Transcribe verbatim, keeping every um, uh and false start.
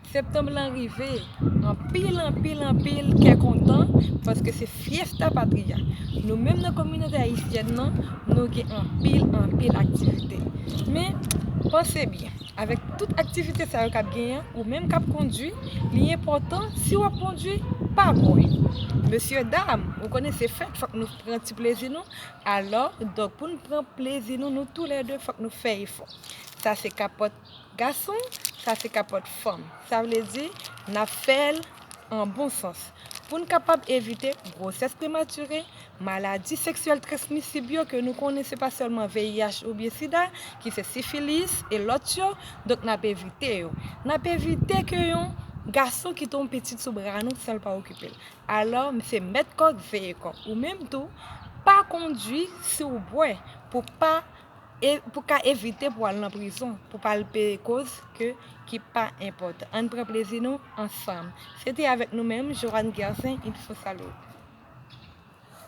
Septanm lan rive, anpil, anpil, anpil kè kontan, paske se Fiesta Patria. Nou menm nan kominote ayisyèn nan, nou gen anpil, anpil aktivite. Men, panse byen, avèk tout aktivite sa yo k ap genyen, ou menm k ap kondwi, li enpòtan, si w ap kondwi, pa bwè. Mesye dam, ou konnen se fèt, fòk nou pran ti plezi nou. Alò, donk, pou n pran plezi nou, nou toulède, fòk nou fè efò. Sa se kapòt gason, sa se kapòt fanm. Sa vle di, n ap fè l an bon sans. Pou n kapab evite gwosès prematire, maladi seksyèl transmisib yo ke nou konnen se pa sèlman V I H oubyen sida, ki se sifilis e lòt yo, donk n ap evite yo. N ap evite ke yon gason kite yon pitit sou bra nou san l pa okipe l. Alò, se mèt kò k veye kò. Ou menm tou, pa kondwi si w bwè pou pa e pou ka evite pou al nan prizon, pou pa al peye koz ke ki pa enpòtan. Ann pran plezi nou ansanm. Se te avèk nou menm, Joanne Gersin, Info Salut.